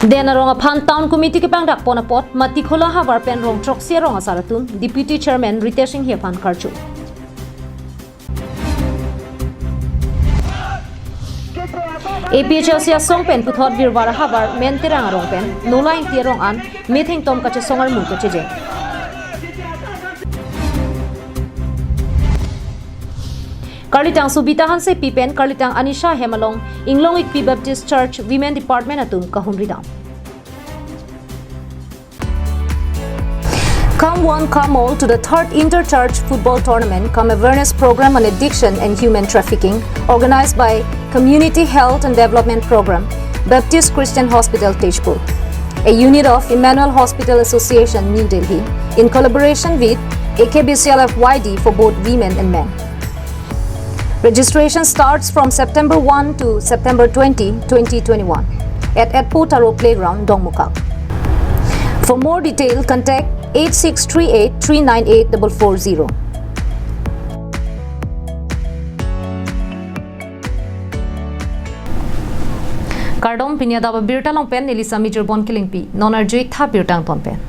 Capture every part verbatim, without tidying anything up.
Den Arong aphan Town Committee kepangdak pon apot Matikhola havar pen rong throksi arong asar atum Deputy Chairman Ritesh Enghi aphan karcho. A P H L C asong pen puthot Birvar ahavar Men Terang arong pen Nola Ingti arong an metheng tom kachesong armu kachejeng. Karlitang Subita Hansepi pen Karlitang Anisha hem along Inglong Ikpi Baptist Church Women Department atum kahumri dam. Come one, come all to the third Inter-Church Football Tournament cum Awareness Program on Addiction and Human Trafficking, organized by Community Health and Development Program, Baptist Christian Hospital, Tezpur, a unit of Emmanuel Hospital Association, New Delhi, in collaboration with A K B C L F Y D for both women and men. Registration starts from September one to September twenty, twenty twenty-one at Etpo Taro Playground, Dongmukak. For more detail, contact eight six three eight three nine eight double four zero. Kardom, pini adap abirta along pen neli Sami Jirbon Kilingpi, non arju-ik tha birta angton pen.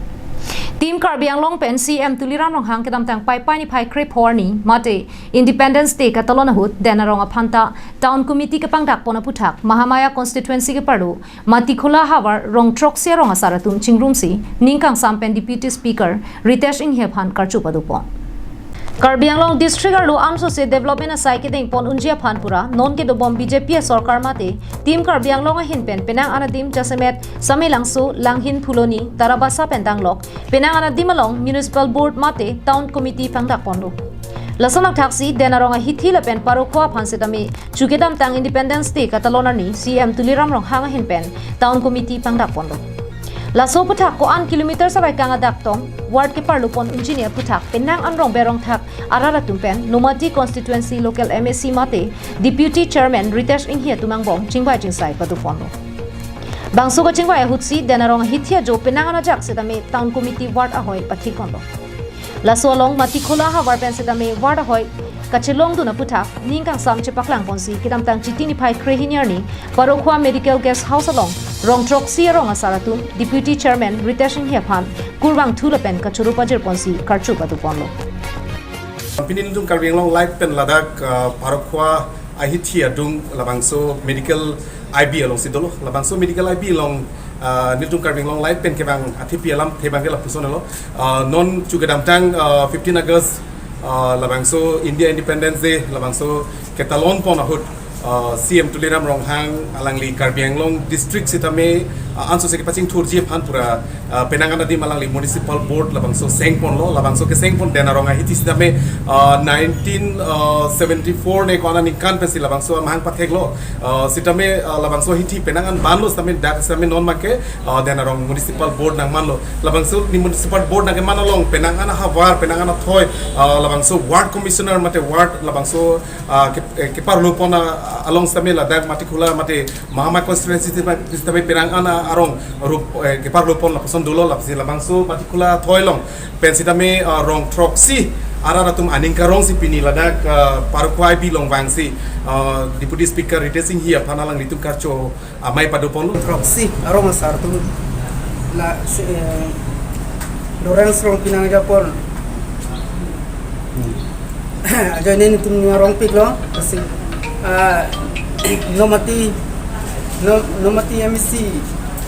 Team Karbi Anglong pen C M Tuliram Ronghang kedamtang Paipai niphai krepho arni mate Independence Day katalon ahut Den Arong aphan ta Town Committee kepangdak pon aputhak Mahamaya Constituency keparlo Matikhola havar rong throksi arong asar atum chingrumsi ning kangsam pen Deputy Speaker Ritesh Enghi aphan karcho pado pon. Karbi Anglong District arlo ansose development asai kedeng pon unji aphan pura non kedobom B J P asorkar mate Team Karbi Anglong ahin pen penang an adim jasemet Samelangso, Langhin, Phuloni, Tarabasa pen danglok penang an adim along Municipal Board mate Town Committee pangdak ponlo. Lason akthaksi Den Arong ahithi lapen parokho aphan setame chu kedamtang Independence Day katalon arni C M Tuliram Ronghang ahin pen Town Committee pangdak ponlo. Laso aputhak ko-an kilometer sabai kang adak tong ward keparlo pon unji ni aputhak penang an rong berong thak arat atum pen Nomati Constituency Local M A C mate Deputy Chairman Ritesh Enghi atum angbong chingvai chingsai pado ponlo. Bangso kachingvai ahutsi Den Arong ahithi ajo penang an ajak setame Town Committee ward ahoi pathik ponlo. Laso along Matikhola havar pen setame ward ahoi kachelongdun aputhak ning kangsam chepaklang ponsi kedamtang Chiti niphai krehini arni Parokhowa Medical Guest House along rong throksi arong asar atum Deputy Chairman Ritesh Enghi aphan kurvangthu lapen kachoro pajir ponsi karcho pado ponlo. Pini nelitum Karbi Anglong Live pen ladak, uh, Parokhowa ahithi adung labangso medical I B alongsi dolo. Labangso medical I B along, ah, nelitum Karbi Anglong Live pen kevang athepi alamthe abangke lapuson lo. Ah, non chu kedamtang, ah, fifteen August, ah, labangso India Independence Day labangso ketalon pon ahut, ah, C M Tuliram Ronghang alangli Karbi Anglong District setame, ah, ansose kepachingthurji aphan pura ah, penang an adim alangli Municipal Board labangso seng ponlo, labangso keseng pon Den Arong ahithi setame, ah, nineteen seventy-four ne ko-an aningkan pensi labangso amahang patheklo, ah, setame, ah, labangso ahithi penang an banlo setame dak setame non make, ah, Den Arong Municipal Board nangmanlo. Labangso ni Municipal Board nangkeman along penang an ahavar, penang an athoi, ah, labangso Ward Commissioner mate Ward labangso, ah, ke, eh, keparlo pon, ah, along setame ladak Matikhola mate Mahamaya Constituency setame, setame penang an arong rup, eh, keparlo pon lapuson dolo, lapusi labangso Matikhola athoi along pen setame, ah, rong throksi arat atum aning karongsi pini ladak, ah, Parokhowa I B along vangsi, ah, Deputy Speaker Ritesh Enghi aphan alanglitum karcho amei pado ponlo. Throksi arong asar atum la si, eh, Lawrence Rongpi nangja pon. Ajoine nelitum ning arongpiklo, lasi, ah, Nomati, No-, Nomati M A C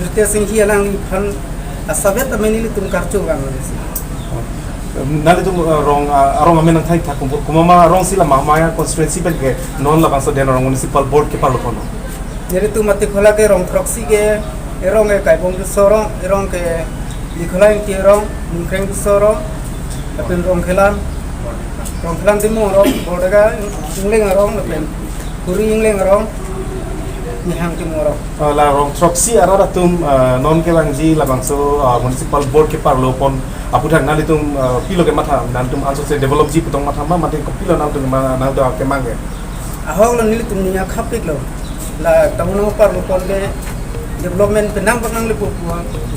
Ritesh Enghi alangphan asavet amen nelitum karcho vanglo lasi. Nanglitum, eh, rong, ah, arong amen nangthaithak kum-, komat ma arongsi la Mahamaya Constituency penke non labangso Den Arong Municipal Board keparlo ponlo? Nelitum Matikhola ke rong throksi ke, erong ke Kaibong Tisso arong, erong ke Nikhola Ingti arong, Ningkreng Tisso arong, lapen Rongkhelan, Rongkhelan Timung arong, Bordaga Ingleng arong, lapen Kuri Ingleng arong, Nihang Timung arong. Ah, la rong throksi arat atum, ah, non kevangji labangso, ah, Municipal Board keparlo pon aputhak nanglitum, ah, pilo kematha, nanglitum ansose developji pu tong matha ma, mate kopilo nanglitum ma, nanglitum kemang ke? Ahok lo nelitum ning akhapiklo. La town aparlo pon ke development penang bak nanglepo pu,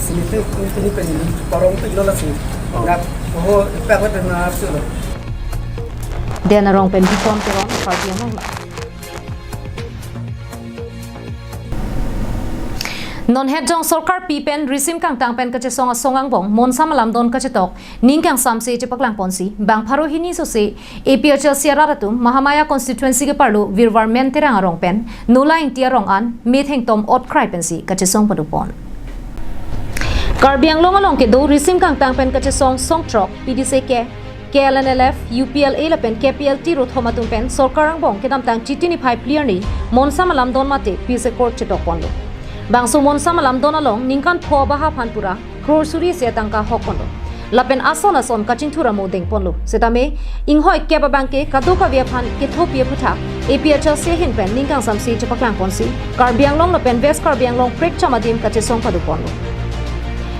sini tu, tu ni pen ni parongpiklo lasi. Oh. La ho ipak na arsulo. Den Arong pen Bison Teron, Karbi Anglong Live. Non het jong sorkar pi pen risim kangtang pen kachesong asong angbong monsam alamdon kachetok ning kangsamse chepaklang ponsi bang pharo hini sose A P H L C arat atum Mahamaya constituency keparlo Virvarmen Terang arong pen Nola Ingti arong an metheng tom ot krai pensi kachesong pado pon. Karbi Anglong along kedo risim kangtang pen kachesong songthrok P D C K, K L N L F, U P L A lapen K P L T rothom atum pen sorkar angbong kedamtang Chiti niphai phli arni monsam alamdon mate peace accord chetok ponlo. Bangso monsam alamdon along ningkan pho abaha aphan pura crore suri isi atangka hok ponlo. Lapen ason ason kachingthur amo deng ponlo. Setame inghoi kep abangke kadokave aphan kethopi aphuthak A P H L C ahin pen ning kangsamse chepaklang ponsi Karbi Anglong lapen West Karbi Anglong prekcham adim kachesong pado ponlo.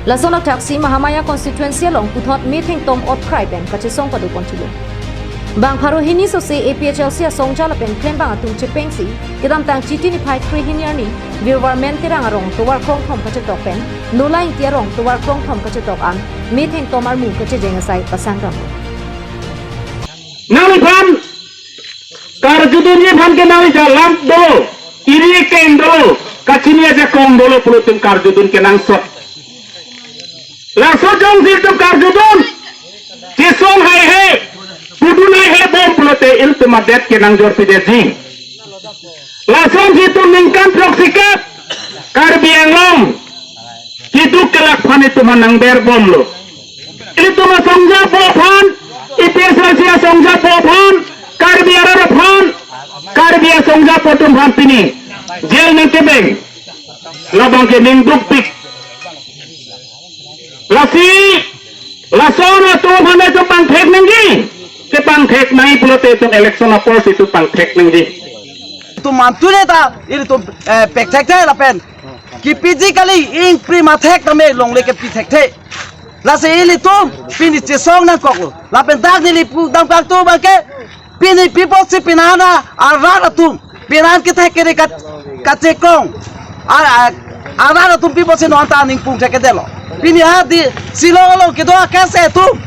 Lason athaksi Mahamaya constituency along puthot metheng tom ot krai pen kachesong pado ponchilo. Bang pharo hini sose A P H L C asongja lapen klembang atum chepengsi kedamtang Chiti niphai kre hini arni Virvarmen Terang arong tovar krongthom kachetok pen Nola Ingti arong tovar krongthom kachetok an metheng tom armu kachejeng asai pasang damlo. Nangliphan karjudunji aphan ke nangli jalam dolo, iri keng dolo, kachini ajakong dolo pulote karjudun kenangsot. Laso jongsi itum karjudun chesong haihe, pudun haihe bom pulote ilitum adet kenangjor pidetji. Lasonsi itum ningkan throksikep Karbi Anglong keduk kelak aphan itum aphan nangber bomlo. Ilitum asongja po aphan, A P H L C asongja po aphan, Karbi arat aphan, Karbi asongja po atum aphan pini jail nangkebeng. Labang ke ning dukpik. Lasi, lason atum aphan itum pangthek nangji. Kepangthek nangji pulote itum election apor si itum pangthek nangji. Itum mantu neta, ilitum, eh, pekthekthe lapen kepiji kali, ingpri mathek tame longle kepi thekthe. Lasi ilitum pini chesong nangkoklo. Lapen dak neli pudam kangtung abangke pini pi apotsi penan arat atum, penan kethek kere kat, kachekong. A, a, arat atum pi apotsi non ta aning pung thekthedetlo. Pini ha di Shillong along kedo akese atum,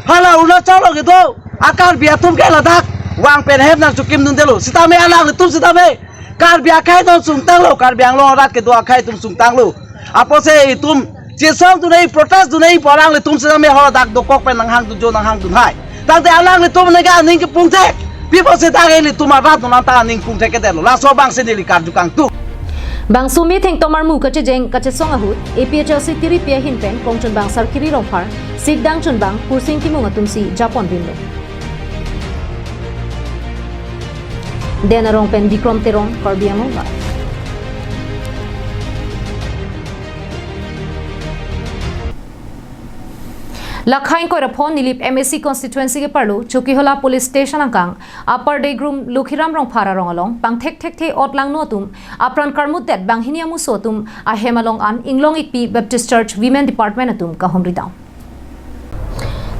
hala Arunachal along kedo a-Karbi atum ke ladak vang pen hem nangchekimdundetlo. Sitame alanglitum sitame Karbi akhei atum sungtanglo, Karbi Anglong arat kedo akhei atum sungtanglo. Apotsi itum chesongdun nangji, protestdun nangji pu alanglitum sitame ho dak dokok pen nanghangdunjo, nanghangdun hai. Tangte alanglitum nega aning kepung thek. Pi apotsi dak ilitum arat non ta aning pung thekthedetlo. Laso abangsi neli karju kangtung. Bangso metheng tom armu kachejeng kachesong ahut A P H L C tiripi ahin pen Kongchunbang Sarkiri Rongphar, Sikdang Chunbang, Pursing Timung atumsi japon binlo. Den arong pen Bikrom Teron, Karbi Anglong Live. Lakhai ingkoi ra pho Nilip M A C constituency keparlo Chokihola police station angkang Upper Degrum Lokhiram Rongphar arong along pangthek thekthe ot langno atum apran karmutdet banghini amuso atum ahem along an Inglong Ikpi Baptist Church Women Department atum kahumri dam.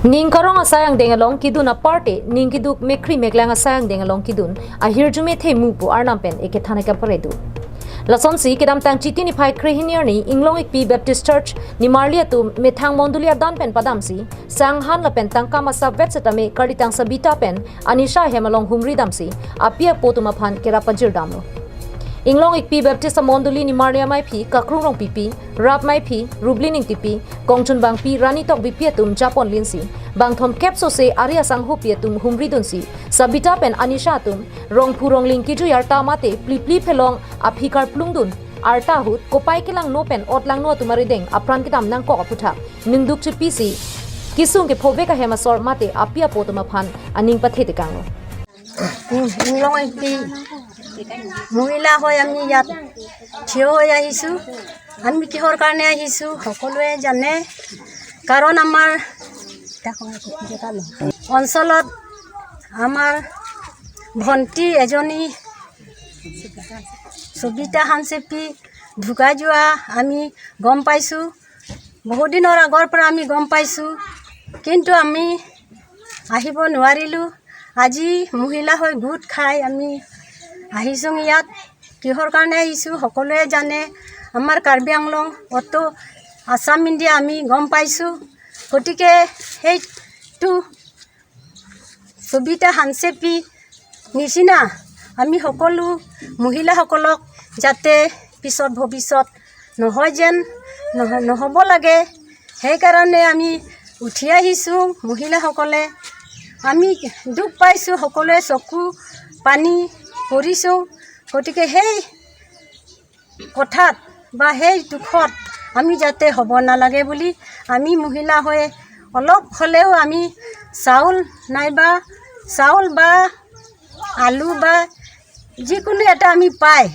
Ning karong asai angdeng along kedun aparte ning keduk mekkri meklang asai angdeng along kedun ahirjume themu pu arnam pen ekethan ekapare do. Lasonsi kedamtang Chiti niphai kre hini arni Inglong Ikpi Baptist Church nimarli atum methang mondoli adan pen padamsi sanghan lapen tangka masa vet setame karlitang Sabita pen Anisha ahem along humri damsi api apo atum aphan kerap pajir damlo. Inglong Ikpi Baptist amondoli nimarli amaiphi Kakrung Rongpipi, Rap maiphi Rublin Ingtipi, Kongchunbangpi Rani Tokbipi atum japon linsi bangthom kep sose ari asanghopi atum humridunsi Sabita pen Anisha atum rongphu rongling kejui arta mate plipli phelong aphi karplungdun arta ahut kopai kelangno pen ot langno atum arideng apran kedam nangkok aphuthak ningduk chepisi kesung kephovek ahem asor mate api apo atum aphan aning pathe tekanglo. Inglong Ikpi মহিলা হৈ আমি ইয়াত থিয় হৈ আহিছোঁ। আমি কিহৰ কাৰণে আহিছোঁ সকলোৱে জানে, কাৰণ আমাৰ অঞ্চলত আমাৰ ভণ্টি এজনী সবিতা হানচেপি ঢুকাই যোৱা আমি গম পাইছোঁ। বহুত দিনৰ আগৰ পৰা আমি গম পাইছোঁ, কিন্তু আমি আহিব নোৱাৰিলোঁ। আজি মহিলা হৈ গোট খাই আমি আহিছোঁ ইয়াত। কিহৰ কাৰণে আহিছোঁ সকলোৱে জানে, আমাৰ কাৰ্বি আংলং অত আছাম ইণ্ডিয়া আমি গম পাইছোঁ। গতিকে সেইটো সবিতা হানচেপি নিচিনা আমি সকলো মহিলাসকলক যাতে পিছত ভৱিষ্যত নহয় যেন নহ-, নহ'ব লাগে। সেইকাৰণে আমি উঠি আহিছোঁ মহিলাসকলে। আমি দুখ পাইছোঁ, সকলোৱে চকু পানী পৰিছোঁ। গতিকে সেই কথাত বা সেই দুখত আমি যাতে হ'ব নালাগে বুলি আমি মহিলা হৈ অলপ হ'লেও আমি চাউল নাইবা চাউল বা আলু বা যিকোনো এটা আমি পাই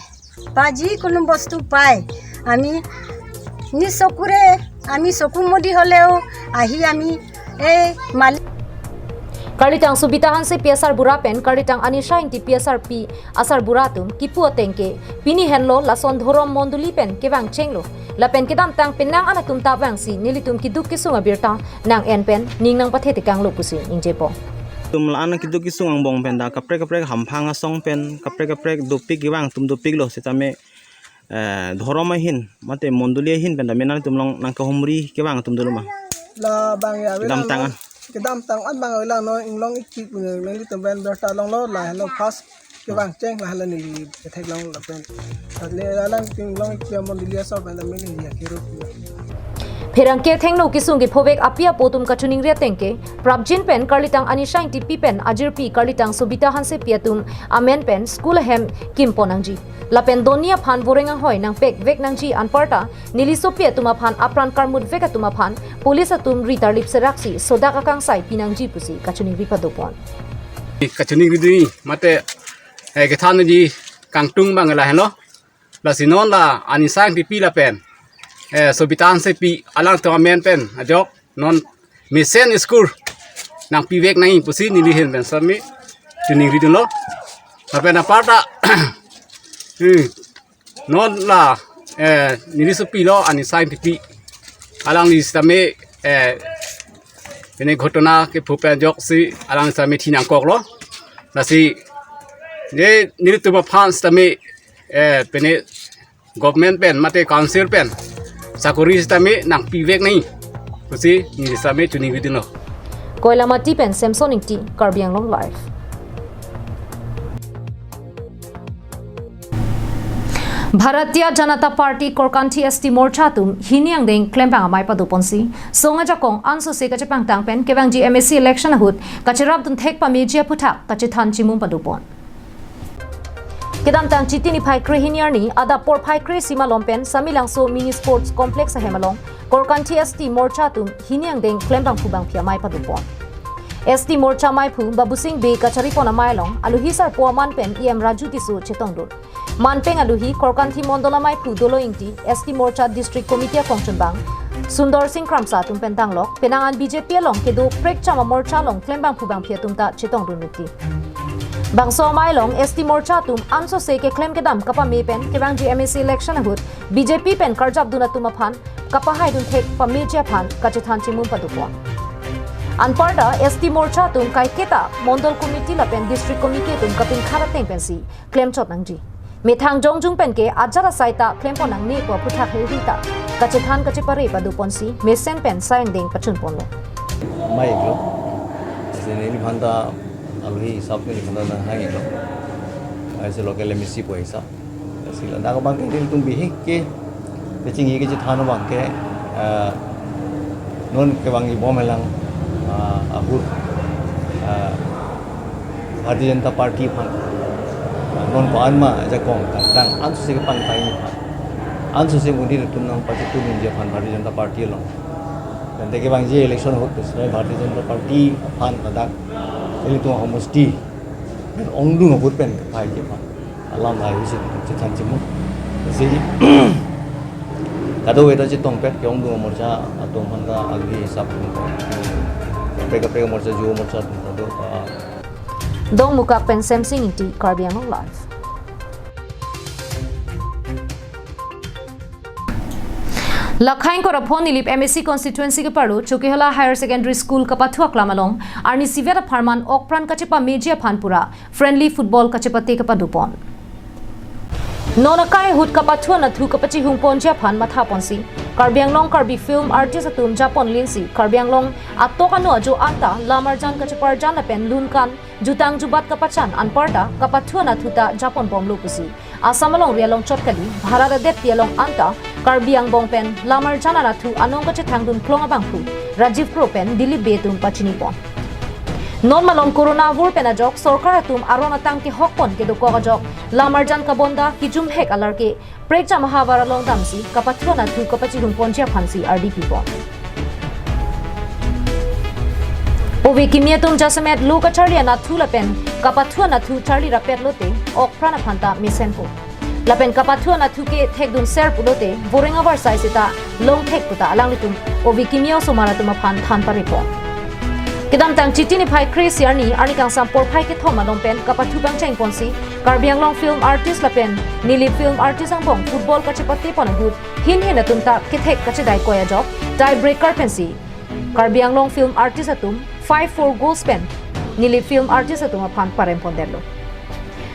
বা যিকোনো বস্তু পাই আমি নিজ চকুৰে আমি চকু মুদি হ'লেও আহি আমি এই মালিক Karlitang Sobita Hansepi asarbura pen Karlitang Anisha Ingtipi asarpi asarbura atum kipu ateng ke pini henlo lason dhorom mondoli pen kevang chenglo lapen kedamtang penang an atum ta vangsi nelitum keduk kesung abirta nang-en pen ning nangpathe tekanglo pusi ningjepo. Atum la-an keduk kesung angbong pen ta kaprek kaprek hamphang asong pen kaprek kaprek dopik kevang atum dopiklo sitame, eh, dhorom ahin mate mondoli ahin pen ta mena atum along nangkahumri kevang atum dolo ma? La bang ya kedamtang an. Kedamtang an bang avelang non inglong ikik punya nelitum pen birta longlo, lahelo first kevang cheng lahelo neli ketheklong lapen. Tadle alang inglong ikik mondoli asor pen ta mena ya kiru. Pherangke thengno kesung kephovek api apo atum kachiningri ateng ke prapjin pen Karlitang Anisha Ingtipi pen ajirpi Karlitang Sobita Hansepi atum amen pen school ahem kimpon nangji lapen doni aphan voreng ahoi nangpekvek nangji anparta neli sopi atum aphan apran karmutvek atum aphan police atum ri tarlip seraksi sodak akangsai pinangji pusi kachiningri padopon. Kachiningri duni mate, eh, kethan ji kangtung bang lahelo. Lasi non la Anisha Ingtipi lapen, eh, Sobita Hansepi alangtum amen pen ajok non mesen school nangpivek nangji pusi neli ahin pen sami chiningri dunlo. Lapen aparta, hmm, non la, eh, neli sopilo Anisha Ingtipi. Alangli sitame, eh, pene ghotona kepho pen ajoksi alangli sitame thi nangkoklo. Lasi je nelitum aphan sitame, eh, pene government pen mate council pen sakori sitame nangpivek nangji pusi neli sitame chiningri dunlo. Koilamati pen Samson Ingti, Karbi Anglong Live. Bharatiya Janata Party Korkanthi S T Morcha atum hini angdeng klembang amei padoponsi song ajakong ansose kachepangtang pen kevangji M A C election ahut kacherapdun thek pameji aphuthak kachethan chimum padopon. Kedamtang Chiti niphai krehini arni adap porphai kre-isi malom pen Samelangso Mini Sports Complex ahem along Korkanthi S T Morcha atum hini angdeng klembang phubangphi amei padopon. S T Morcha meiphu Babusing Bey kacharipon amei along alohi sarpo aman pen E M Raju Tisso chetongdun. Manpeng alohi Korkanthi Mondol ameiphu Dolo Ingti, S T Morcha District Committee akongchunbang Sundor Sing Kramsa atum pen danglok, penang an B J P along kedo prekcham amorcha along klembang phubangphi atum ta chetongdun miti. Bangso amei along S T Morcha atum ansose keklem kedam kapame pen kevangji M A C election ahut B J P pen karjapdun atum aphan kapahaidun thek pameji aphan kachethan chimum padopon. Anparta S T Morcha atum kaiketa Mondol Committee lapen District Committee atum kapinkhat ateng pensi klemchot nangji. Methang jongjung pen ke ajat asai ta klempon nangne pu aphuthak heihui ta kachethan kachepare padoponsi mesen pen sai angdeng pachunponlo. Mai iklo. Sini ini phanta alohi hisap ni phanta nanghang iklo. Aise local M A C pu hisap. Sila dak abang ke nelitum bihek ke kachingki kachethan abang ke, eh, non kevangji bomlang, ah, ahut, ah, Bharatiya Janata Party aphan, ah, non ko-an ma ajakong tangtang ansose kepangtangji aphan, ansose modi atum nangpachethunji aphan Bharatiya Janata Party along. Tangte kevangji election ahut, Bharatiya Janata Party aphan ladak nelitum ahomosti pen ongdung ahut pen kephaiji aphan alam laheihui si chethan chimum. Si kadokave ta chetongpet ke-ongdung amorcha atum aphan ta alohi hisap atum ko. Kaprek kaprek amorcha, ju amorcha atum ta do, ah. Dongmukak pen Semsing Ingti, Karbi Anglong Live. Lakhaing Koraphon Nilip M A C constituency keparlo Chokihola Higher Secondary School kapathu aklam along arni isivet apharman okpran kachepameji aphan pura friendly football kachepate kapadopon. Non akai ahut kapathu anathu kapachihungponji aphan mathaponsi Karbi Anglong Karbi film artist atum japonlinsi Karbi Anglong atok ano ajo anta lamarjan kacheparjan lapen lunkan jutang jubat kapachan anparta kapathu anathu ta japonbomlo pusi Assam alongri along chot kali, Bharat adetpi along anta Karbi angbong pen lamarjan anatthu anong kachethangdun klong abangphu Rajiv Kro pen Dilip Bey atum pachinipon. Non malom corona avur pen ajok sorkar atum aron atang kehokpon kedokok ajok lamarjan kabonda kijumhek alar ke prekjam ahavar along damsi kapathu anatthu kapachihungponji aphansi ardi pipon. Ove kimi atum jasemet lo kacharli anatthu lapen kapathu anatthu charli rapet lote okpran aphanta mesenpo. Lapen kapathu anatthu ke thekdun ser pulote voreng avarsai seta longthek puta alanglitum ove kimi osomar atum aphan than parepon. Kedamtang Chiti niphai kre-isi arni, arni kangsam porphai kethom malom pen kapathu pangchengponsi Karbi Anglong film artist lapen Nilip film artist angbong football kachepatepon ahut hin hin atum ta kethek kachedai koi ajok tie breaker pensi Karbi Anglong film artist atum five four goals pen Nilip film artist atum aphan parempondetlo.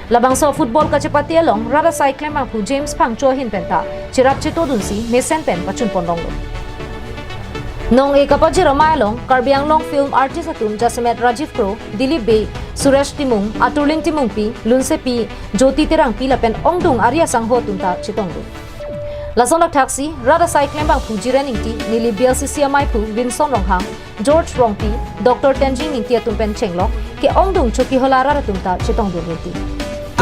Labangso football kachepate along rat asai klembangphu James Phangcho ahin penta cherap chetodunsi mesen pen pachunpon longlo. Nong-e kapajir amei along Karbi Anglong film artist atum jasemet Rajiv Kro, Dilip Bey, Suresh Timung, Aturling Timungpi, Lunsepi, Jyoti Terangpi lapen ongdung ari asangho atum ta chetongdun. Lason thakthaksi rat asai klembangphu Jiren Ingti, Nilip B L C C ameiphu Vinson Ronghang, George Rongpi, Doctor Tenzing Ingti atum pen chenglok ke-ongdung Chokihola arat atum ta chetongdun rinti.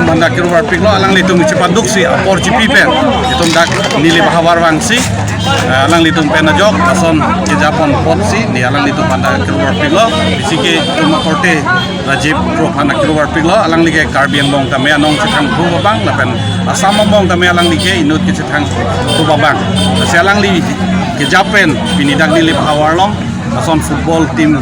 Manda kiru varpiklo, alanglitum chepaduksi apor chipi pen itum dak Nilip ahavar vangsi, eh, alanglitum pen ajok ason kejapon apotsi ne alanglitum manda kiru varpiklo. Bisi ke itum akorte Rajiv Kro aphan kiru varpiklo, alangli ke Karbi angbong tame anong chethangthu abang lapen Assam angbong tame alangli ke inut kechethangthu abang. Lasi alangli kejap pen pini dak Nilip ahavar along ason football team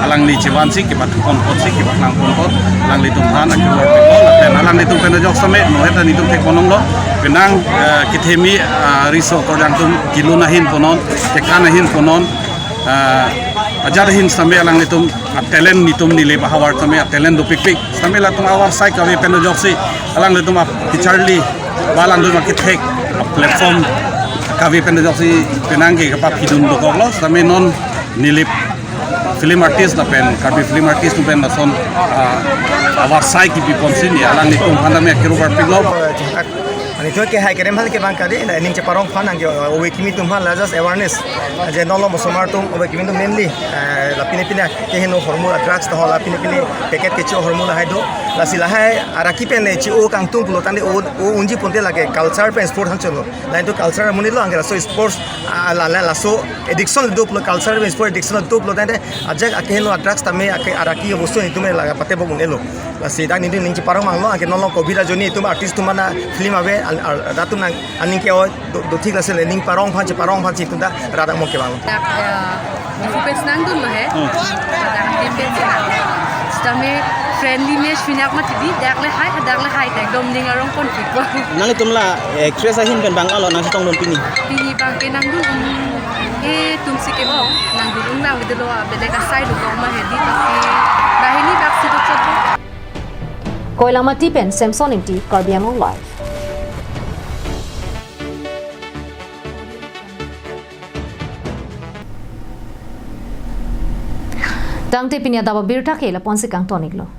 alangli chevansi kepathupon apotsi kepaklangpon apot alanglitum aphan akiru varpiklo lapen alanglitum pen ajok same nohet ta netum thekponlonglo, penang, eh, kethemi, eh, riso korjang atum kelun ahin punon, kekan ahin punon, eh, ajat ahin same alanglitum, ah, talent netum Nilip ahavar same, ah, talent dopikpik same latum avarsai kave pen ajoksi alanglitum, ah, kacharli ba alanglitum, ah, kethek, ah, platform kave pen ajoksi penang ke kapaphidun dokoklo same non Nilip film artist lapen Karbi film artist atum pen lason, ah, avarsai kepiponsi ne alanglitum aphan tame akiru varpiklo. Mane ito ke hai kerem hal ke bang kade, na ning cheparong aphan nangke, uh, ove kimi atum aphan la just awareness. Je non malom osomar atum ove kimi atum mainly, uh, la pine pine keheno ahormu la drugs to la pine pine packet kecho ahormu lahai do. Lasi lahai araki pen ne chi-o kangtung pulo tangte o, o unji ponte lake culture pen sport hang cholo. Lain to culture amonit lo anke laso sports, ah, la, la, laso addiction do pulo culture pen sport addiction do pulo tangte ajak akeheno drugs tame ake araki bostu netum laga pate bo un-elo. Lasi dak netum ning cheparong manglo, anke non malom covid ajoine itum artist atum mana film ave, al, al, rat atum nang aning ke-oi do, do thik lasi le ning parong aphan cheparong aphansi itum ta rat among kevanglo. Dak, eh, Diphu pen nangdunlo he. Hmm. Dak tim pen nang. Sitame friendly match pinyak mati di, dak le hai, dak le hai, dak dom ning arongpon pipo. Nanglitum la, eh, actress ahin pen bang alo nangchetongdun pini? Pini bang ke nangdun, um, eh, tumsi ke-ong, nangdun ong nang video lo, ah, belek asai do kong ma he di, tapi, bahini bak si do chot. Koilamati pen Samson Ingti, Karbi Anglong Live. Tangte pini adap abirta ke lapu-ansi kangton-iklo.